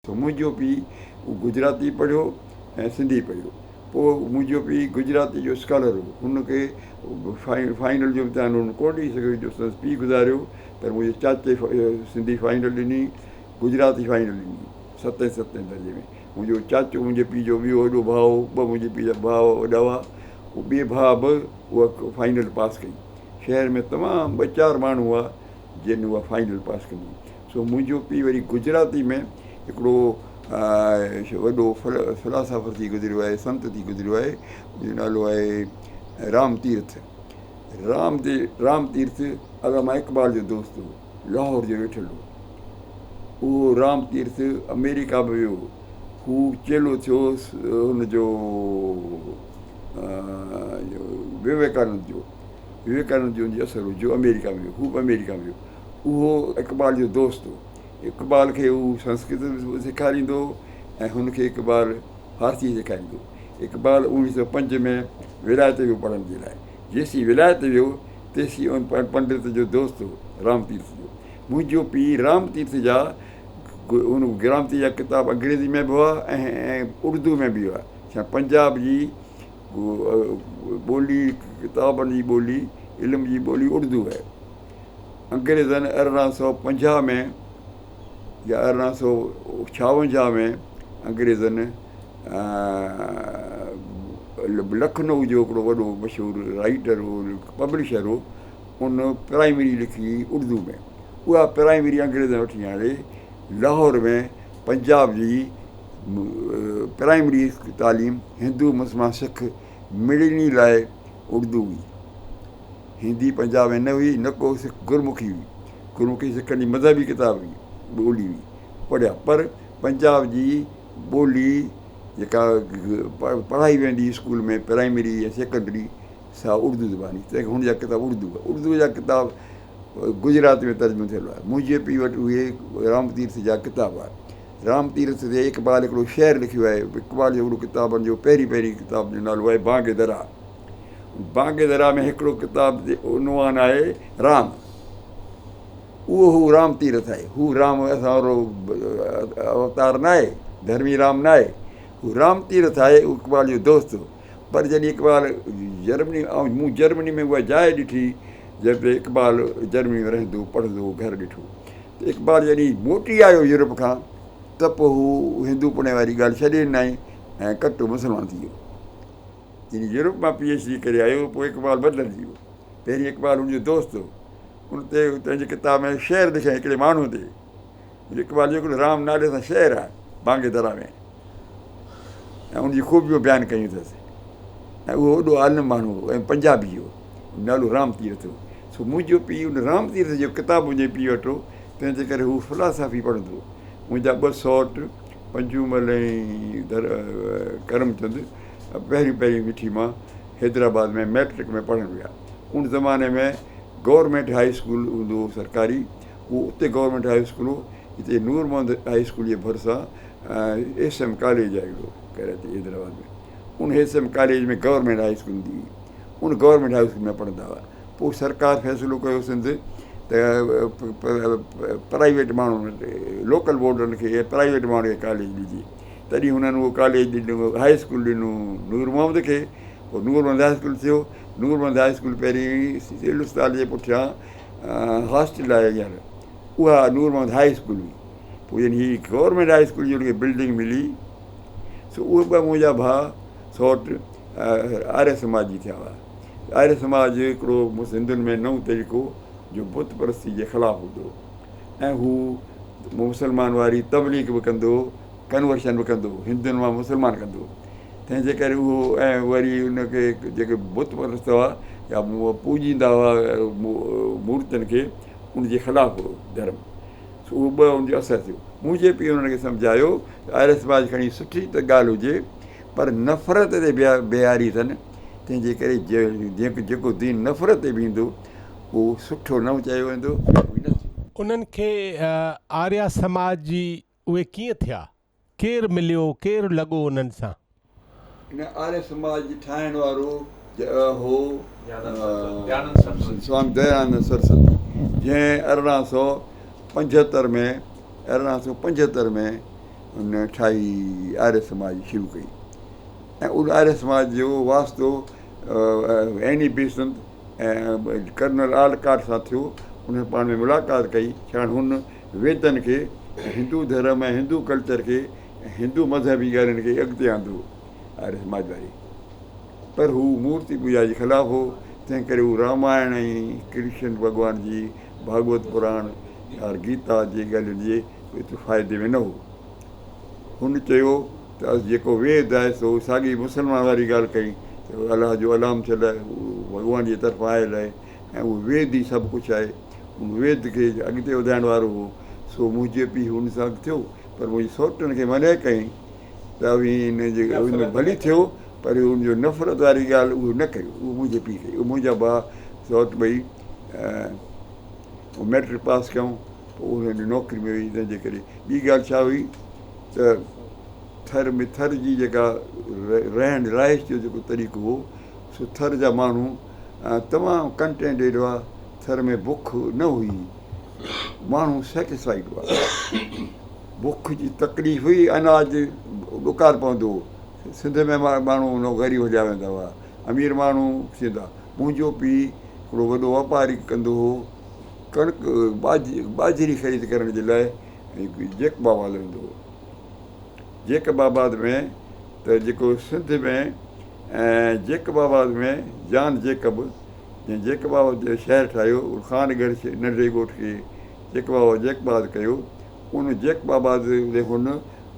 سو منهنجو پيء گجراتي پڙهيو ۽ سنڌي پڙهيو. پوء منهنجو پيء گجراتي جو اسڪالر هو. هن کي فائنل جو امتحان هن ڪونه ڏئي سگهيو جو سندس پيء گذاريو پر منهنجي چاچي سنڌي فائنل ڏني، گجراتي فائنل ڏني ستين ستين درجي ۾. منهنجو چاچو منهنجي پيء جو ٻيو وڏو ڀاء هو، ٻه منهنجي پيء جا ڀاء وڏا هئا، اهي ٻئي ڀاء به اها فائنل پاس ڪئي. شهر ۾ تمام ٻه چار ماڻهو هئا جن اها فائنل پاس ڪئي. سو منهنجو پيء وري گجراتي ۾ هڪڙو وڏو فلاسافر ٿي گذريو آهي، سنت ٿي گذريو آهي، ان جو نالو آهي رام تيرٿ. رام تي رام تيرٿ علامه اقبال جو دوست هو، لاهور جو ويٺل هو. اهو رام تيرٿ آمريڪا به ويو، هو چيلو ٿيو هن جو وويڪانند جو، وويڪانند جو ان جو اثر هو جو آمريڪا ۾ ويو، هو به آمريڪا ۾ ويو. اهو اقبال جو دوست هو. اقبال کي هو سنسڪرت به سيکاريندو هو ۽ هن کي اقبال فارسي سيکاريندو هو. اقبال اوڻيهه سو پنج ۾ ولايت ويو پڙهڻ جي لاء. جيسين ولايت ويو تيسين ان پنڊت جو دوست هو رام تيرٿ جو. منهنجو پيء رام تيرٿ جا ان رام تيرٿ جا ڪتاب انگريزي ۾ به هئا ۽ اردو ۾ به هئا. ڇا پنجاب جي ٻولي ڪتابن جي ٻولي علم جي ٻولي اردو آهي. انگريزن 1850 ۾ يا 1856 ۾ انگريزن لکنؤ جو هڪڙو وڏو مشهور رائيٽر هو پبلشر هو ان پرائمري لکي اردو ۾ اها پرائمري انگريزن وٺي آڻي لاهور ۾ پنجاب جي پرائمري تعليم هندو مسلمان سک مڙني لاء اردو هئي. هندي پنجاب ۾ نه هئي، نه ڪو سک گرمکي هئي. گرمکي سکن جي مذهبي ڪتاب هئي، ٻولي هئي، پڙهيا. پر پنجاب جي ٻولي جيڪا پڙهائي ويندي هئي اسڪول ۾ پرائمري يا سيڪنڊري سا اردو زبان هئي. تنهن کان هن جا ڪتاب اردو هئا. اردوء جا ڪتاب گجرات ۾ ترجمو ٿيل هئا. منهنجي پيء وٽ اهي رام تيرٿ جا ڪتاب هئا. رام تيرٿ تي اقبال هڪڙو شعر لکيو آهي. اقبال جو هڪڙو ڪتابن جو پهرين پهرين ڪتاب جو نالو آهي بانگ درا. بانگ درا ۾ هڪڙو ڪتاب جي عنوان آهي رام. اهو هو رام تيرٿ آهي. هو رام اسان وارو اوتار نه آهي، ڌرمي رام نه آهي. هو رام تيرٿ آهي، اهو اقبال جو دوست هو. پر جڏهن اقبال جرمني ۽ مون جرمني ۾ اها جاء ڏٺي جنهن تي اقبال جرمني ۾ رهندو پڙهندو هو گهر ڏٺو ته اقبال جڏهن موٽي آيو يورپ کان ته پوء هو هندو پڻي واري ڳالهه ڇڏي ڏنائين ۽ ڪٽو مسلمان ٿي ويو. يعني يورپ مان پي ايڇ ڊي ڪري آيو پوء اقبال بدلجي ويو. پهرين اقبال هن جو دوست هو. ان تي پنهنجي ڪتاب ۾ شعر لکيائين هڪڙي ماڻهوء تي. اقبال جو هڪڙو رام نالي سان شعر آهي بانگ درا ۾ ۽ ان جي خوبيون بيان ڪيون اٿس ۽ اهو وڏو عالم ماڻهو هو ۽ پنجابي هو نالو رام تيرٿ هو. سو منهنجو پيء ان رام تيرٿ جو ڪتاب منهنجي پيء وٽ هو تنهن جي ڪري هو فلاسافي پڙهندو هو. منهنجا ٻه سئوٽ پنجومل ۽ ڪرمچند پهريون پهريون مٺي مان حيدرآباد ۾ مئٽرڪ ۾ پڙهڻ ويا. ان زماني ۾ گورنمينٽ هاء اسڪول هوندو هو سرڪاري، اهو اتي گورنمينٽ هاء اسڪول هو، جتي نور محمد هاء اسڪول جي ڀرسان ايس ايم ڪاليج آهي هڪڙو ڪراچي حيدرآباد ۾، ان S M college ۾ government high school هوندي هئي، ان گورنمينٽ هاء اسڪول ۾ پڙهندا هئا. پوء سرڪار فيصلو ڪيو سنڌ ته پرائيويٽ ماڻهن لوڪل بورڊن کي پرائيويٽ ماڻهن کي ڪاليج ڏجي. تڏهن هنن اهو ڪاليج ڏنو، هاء اسڪول ڏنو نور محمد کي، پوء نور محمد هاء اسڪول ٿيو. نور محمد هاء اسڪول پهرين سول اسپتال جي پٺيان هاسٽل آهي هينئر، اها نور محمد هاء اسڪول هئي. پوء جڏهن هي گورنمينٽ هاء اسڪول جي هن کي بلڊنگ ملي، سو اهي ٻه منهنجا ڀاء سئوٽ آريه سماجي ٿيا هئا. آريه سماج هڪڙو هندن ۾ نئون طريقو جو بت پرستي جي خلاف هوندو هو. ۽ هو مسلمان واري تبليغ به ڪندو هو، ڪنورشن به ڪندو هو، هندن مان مسلمان ڪندو هو. تنهن جي ڪري اهو ۽ وري ان کي جيڪي بت پرست هئا يا پوڄيندا هئا مورتين کي، ان جي خلاف هو ڌرم. سو اهو ٻه ان جو اثر ٿيو. منهنجي پيء انهن کي سمجهايو ته آريه سماج کڻي سٺي ته ڳالهه هجي پر نفرت تي بيهاري اٿن، تنهن جي ڪري جيڪو دين نفرت تي بيهندو اهو سٺو نه چيو ويندو ۽ نه ٿيندو. انهن کي آريا سماج جي اهي ڪيئن ٿيا؟ ڪير مليو، ڪير لڳو انهن سان؟ ان آريا سماج جي ٺاهڻ وارو هو سوامي ديانند سرسوتي، جنهن 1875 ۾ 1875 ۾ هن ٺاهي آريه سماج شروع ڪئي ۽ ان آريه سماج جو واسطو ايني بيسنت ۽ ڪرنل آلڪاٽ سان ٿيو. انهن پاڻ ۾ ملاقات ڪئي، ڇاڪاڻ هن ويدن کي ۽ هندو ڌرم ۽ هندو ڪلچر کي ۽ هندو مذهبي ڳالهين کي اڳتي آندو آريه سماج واري. پر هو مورتي پوڄا جي خلاف هو، تنهن ڪري هو رامائڻ ۽ ڪرشن ڀڳوان جي ڀاڳوت پراڻ يا گيتا جي ڳالهين جي ايترو فائدي ۾ نه هو. هن چيو ته جيڪو ويد آهي سو ساڳي مسلمان واري ڳالهه ڪئي ته الله جو علام ٿيل آهي، اهو ڀڳوان جي طرفان آيل آهي ۽ اهو ويد ئي سڀ ڪجهه آهي. ان ويد کي اڳتي وڌائڻ وارو هو، سو منهنجي پيء هن سان ٿيو، پر منهنجي سئوٽن کي منع ڪيائين ته اوهين ان جي ان ڀلي ٿيو پر ان جو نفرت واري ڳالهه اهو نه ڪريو، اهو منهنجي پيء ڪئي. منهنجا ڀاء سئوٽ ٻئي مئٽرڪ پاس ڪيائون، پوء انهن جي نوڪري ملي وئي، تنهن جي ڪري ٻي ڳالهه ڇا هئي ته ٿر ۾ ٿر جي جيڪا رهڻ رهائش جو جيڪو طريقو هو سو ٿر جا ماڻهو تمام ڪنٽينٽيڊ هئا، ٿر ۾ بک نه هئي، ماڻهو سيٽسفائيڊ هئا، بک جي تڪليف هئي، اناج ڏڪار پوندو هو، سنڌ ۾ ماڻهو غريب هليا ويندا هئا، امير ماڻهو ٿيندا. منهنجو پيء هڪڙو وڏو واپاري ڪندو هو، ڪڻڪ ٻاجهري خريد ڪرڻ جي لاء جيڪب آباد ويندو هو. جيڪب آباد ۾ ته جيڪو سنڌ ۾ جيڪب آباد ۾ جان جيڪب جنهن جيڪب آباد جو شهر ٺاهيو، خان ڳڙهه ننڍڙي ڳوٺ کي جيڪب آباد جيڪب آباد ڪيو، ان جيڪب آباد تي هن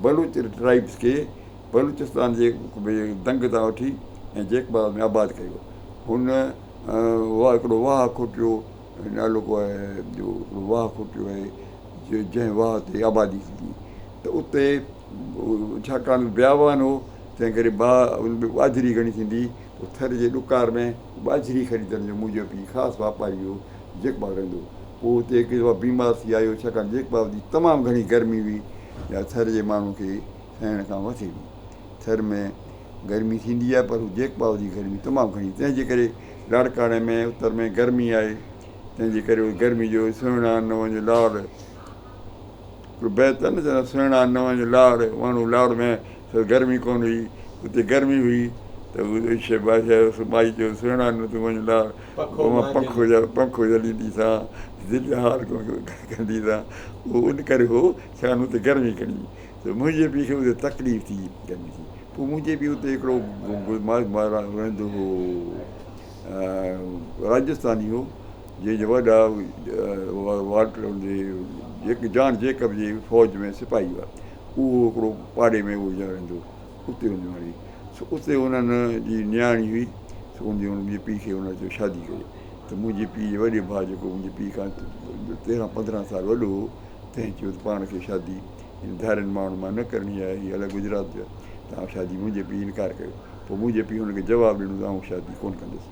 بلوچ ٽرائبس کي بلوچستان جي دنگ تان وٺي ۽ جيڪب آباد ۾ آباد ڪيو. هن هڪڙو واهه کوٽيو، نالو ڪو آهي جو هڪڙو واهه کوٽيو آهي جنهن واهه تي آبادي ٿيندي ته اتي ڇاڪاڻ ته بيابان هو تنهن ڪري ٻاجهري گهڻي ٿيندي پوء ٿر جي ڏڪار ۾ ٻاجهري خريدڻ جو منهنجو پيء خاص واپاري هو جيڪب آباد رهندو هو. پوء اتي هڪ دفعو بيمار ٿي آيو ڇاڪاڻ جيڪب آباد جي تمام گهڻي گرمي هئي جا ٿر جي ماڻهو کي سهڻ کان مٿي هئي. ٿر ۾ گرمي ٿيندي آهي پر جيڪب آباد جي گرمي تمام گهڻي تنهن جي ڪري لاڙڪاڻي ۾ اتر ۾ گرمي آهي تنهن جي ڪري گرمي جو سهڻا نه وڃ لاڙ هڪڙو بيت آهي نه چوندا سهڻا نه وڃ لاڙ ماڻهو لاڙ ۾ گرمي ڪونه هئي اتي گرمي هئي ته مائي چيو سهڻا نه تون وڃ لاڙ پکو پنکو جهليندي سان دل حال ڪندي سان اهو ان ڪري هو ڇاڪاڻ اتي گرمي گهڻي ته منهنجي پيء کي اتي تڪليف ٿي گرمي ٿي پوء منهنجي پيء اتي هڪڙو رهندو هو راجسٿاني هو جنهن جا وڏا جان جيڪب جي فوج ۾ سپاهي هئا اهو هڪڙو پاڙي ۾ اهو رهندو هو اتي هن وڃي سو اتي انهن جي نياڻي هئي سو ان جي منهنجي پيء کي هن چيو شادي ڪري ته منهنجي پيء جي وڏي ڀاء جيڪو منهنجي پيء کان 13 15 سال وڏو هو تنهن چيو ته پاڻ کي شادي هن ڌارين ماڻهن مان نه ڪرڻي آهي، هي الائي گجرات جو آهي، ته آئون شادي منهنجي پيء انڪار ڪيو. پوء منهنجي پيء هن کي جواب ڏنو ته آئون شادي ڪونه ڪندس.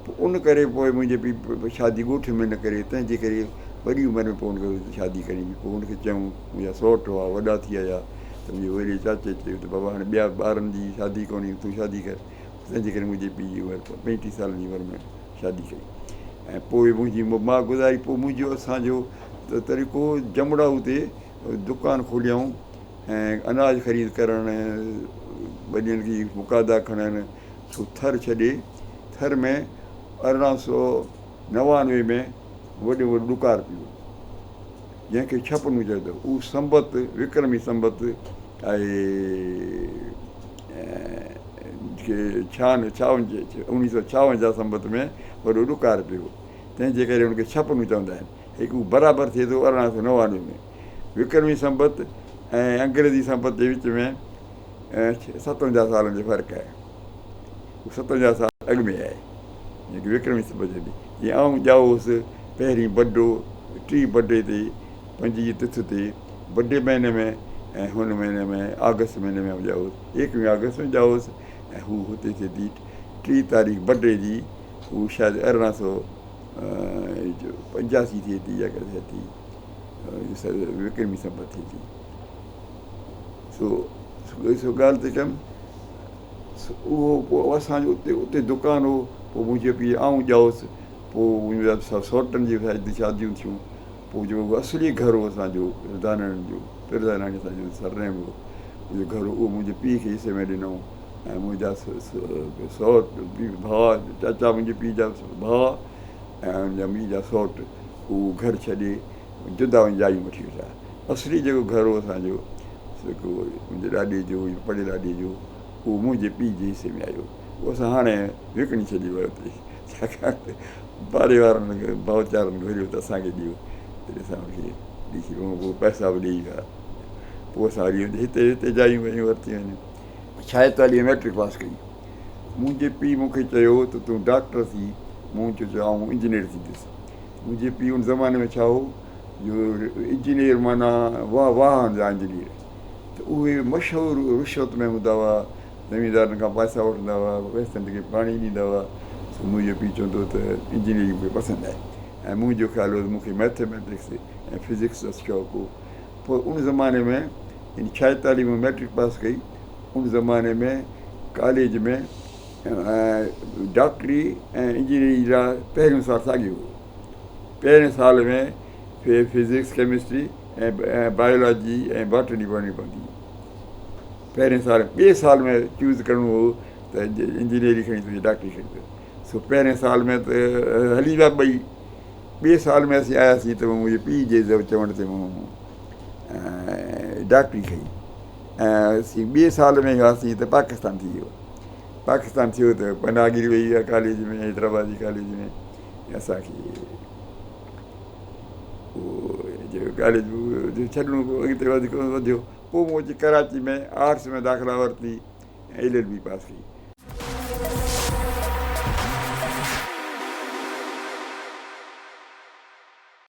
پوء ان ڪري پوء منهنجي پيء شادي ڳوٺ ۾ نه ڪري، تنهن جي ڪري وڏي عمر ۾ پوء هن کي شادي ڪرڻي پئي. پوء هن کي چيائون، منهنجا سئوٽ هئا، وڏا ٿي آيا، ته منهنجي وڏي چاچي چيو ته بابا هاڻي ٻيا ٻارن جي شادي ڪونهي، تون شادي ڪر. تنهن جي ڪري منهنجي پيء جي عمر 35 سالن جي عمر ۾ شادي ڪئي ۽ پوء منهنجي ماء گذاري. پوء منهنجو اسان جو طريقو جمڙائو تي دڪان کوليائون ۽ اناج خريد ڪرڻ ٻنين جي مقادا کڻڻ سو ٿر ڇڏي ٿر ۾ 1899 ۾ وڏو وڏو ڏڪار پيو جنهن کي ڇپنو چئجي ٿو اهو سنبت وڪرمي سنبت آهي 1956 سنبت ۾ وڏو ڏڪار پيو تنهن جي ڪري ان کي ڇپنو چوندا آهن هڪ برابر ٿئي ٿو 1899 ۾. وڪرمي سنبت ۽ انگريزي سنبت جي وچ ۾ 57 سالن جو فرق آهي. هو 57 سال اڳ ۾ آهي جيڪي وڪرمي سنبت جي جيئن آئون ڄائو هوس پهرين بڊو ٽي بڊي تي پنجين جي تٿ تي بڊي مهيني ۾ ۽ هن مهيني ۾ آگسٽ مهيني ۾ آئون ڄائو هوس 21 آگسٽ ۾ ڄائو هوس ۽ هو هتي ٿئي ٿي 3 تاريخ بڊي جي هو شايد 1885 ٿئي ٿي يا ڪڏهن ٿي وڪرمي سنبت ٿئي ٿي سو سو ڳالهه ٿي ڪيم سو اهو پوء اسانجو اتي اتي دڪان هو پوء منهنجي پيء آئون ڄائوس پوء منهنجا سوٽن جي شاديون ٿيون پوء جيڪو اصلي گهر هو اسانجو دانهن جو پيرزاداڻي اسان جو سرنيم هو. اهو گهر اهو منهنجي پيء کي حصي ۾ ڏنائون ۽ منهنجا سئوٽ ڀاء چاچا منهنجي پيء جا ڀاء ۽ ان جا منهنجا سئوٽ اهو گهر ڇڏي جدا وڃي جايون وٺي ويٺا. اصلي جيڪو گهر هو اسان جو جيڪو منهنجي ڏاڏي جو يا پڙي ڏاڏي جو اهو منهنجي پيء جي حصي ۾ آيو. اهو اسان هاڻي وڪڻي ڇڏيو آهي اتي ڇاڪاڻ ته پاڙي وارن ڀائوچارن گهريو ته اسان کي ڏيو تڏهن اسان ان کي ڏئي ڇڏيو پوء پئسا به ڏيئي ويا پوء اسان وري هتي هتي جايون ويون ورتيون آهن. 46 ۾ مئٽرڪ پاس ڪئي. منهنجي پيء مون کي چيو ته تون ڊاڪٽر ٿي، مون چيو ته آئون انجنيئر ٿيندس. منهنجي پيء ان زماني ۾ ڇا هو جو انجنيئر معنيٰ واهه واهن جا انجنيئر ته اهي مشهور رشوت ۾ هوندا هئا، زميندارن کان پئسا وٺندا هئا، پئسن کي پاڻي ڏيندا هئا. سو منهنجو پيء چوندو هو ته انجنيئرنگ مون کي پسند آهي ۽ منهنجو خيال هو ته مون کي مئٿميٽڪس ۽ فزڪس جو شوق هو. پوء ان زماني ۾ يعني 46 ۾ مئٽرڪ پاس ڪئي، ان زماني ۾ ڪاليج ۾ ڊاڪٽري ۽ انجنيئري لاء پهريون سال ساڳيو هو. پهرين سال ۾ فزڪس، ڪيمسٽري ۽ بايولاجي ۽ باٽني پڙهڻي پوندي هئي. پهرين سال ٻئي سال ۾ چوز ڪرڻو هو ته انجنيئري کڻي ٿو يا ڊاڪٽري کڻي ٿو. سو پهرين سال ۾ ته هلي ويا ٻئي. ٻئي سال ۾ اسين آياسين ته منهنجي پيء جي چوڻ تي مون ڊاڪٽري کنئي ۽ اسين ٻئي سال ۾ هئاسين ته پاڪستان ٿي ويو. پاڪستان ٿيو ته پناهگيري وئي آهي ڪاليج ۾ حيدرآباد جي ڪاليج ۾ اسان کي جيڪو ڪاليج ڇڏڻو پيو اڳتي وڌيو پوء مون اچي ڪراچي ۾ آرٽس ۾ داخلا ورتي ۽ ايل ايل بي پاس ڪئي.